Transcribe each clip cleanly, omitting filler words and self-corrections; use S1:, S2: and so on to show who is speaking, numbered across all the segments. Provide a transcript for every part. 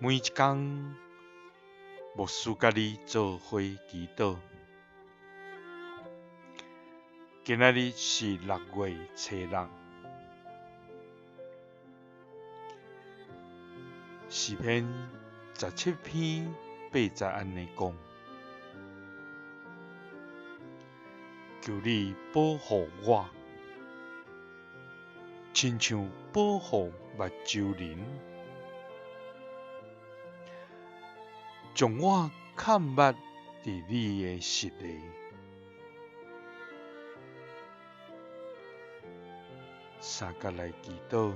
S1: 每一工，牧師佮你做伙祈禱。今仔日是6月初6，詩篇17篇8節按呢講：求你保護我，親像保護目睭仁，將我崁密佇你的實例。三角來祈禱，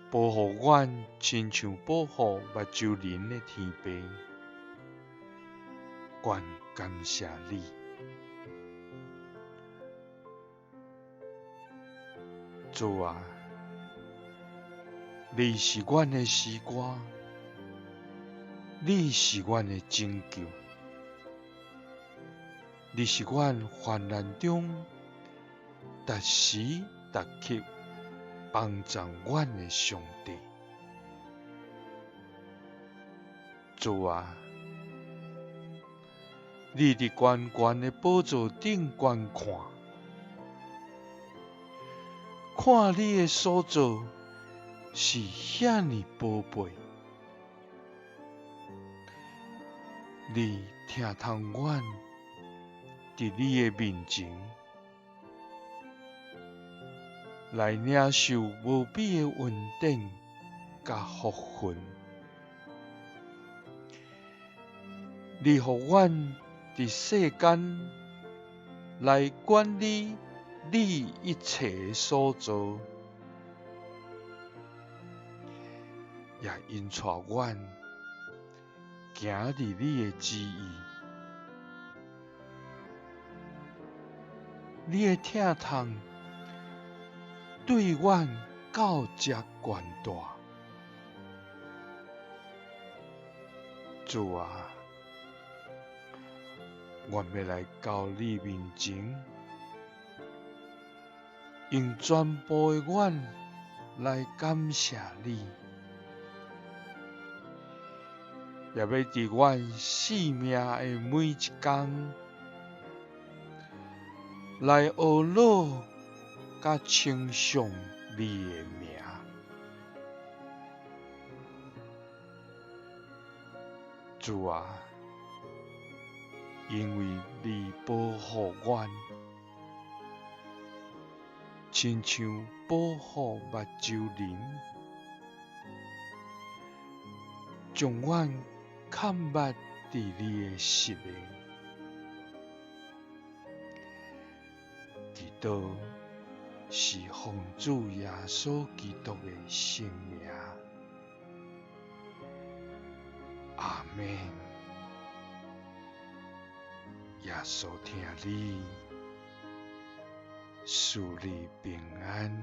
S1: 保護阮，親像保護目睭仁的天父，阮感謝你。主啊，你是阮的詩歌，你是阮的拯救，你是阮患難中逐時逐刻幫助阮的上帝。主啊，你佇懸懸的寶座頂觀看，看你的所造是遐爾寶貝，你疼痛阮佇你的面前來領受無比的恩典佮福分，你予阮佇世間來管理你一切的所造，也引帶阮行佇你的旨意。你的疼痛對阮到這懸大，主啊，阮欲來到你面前，用全部的阮來感謝你，也欲佇阮性命的每一工來呵咾佮稱頌你的名。主啊，因為你保護阮，親像保護目睭仁，將阮崁密佇你的實例。祈禱是奉主耶穌基督的聖名。阿們。耶穌疼你，賜你平安。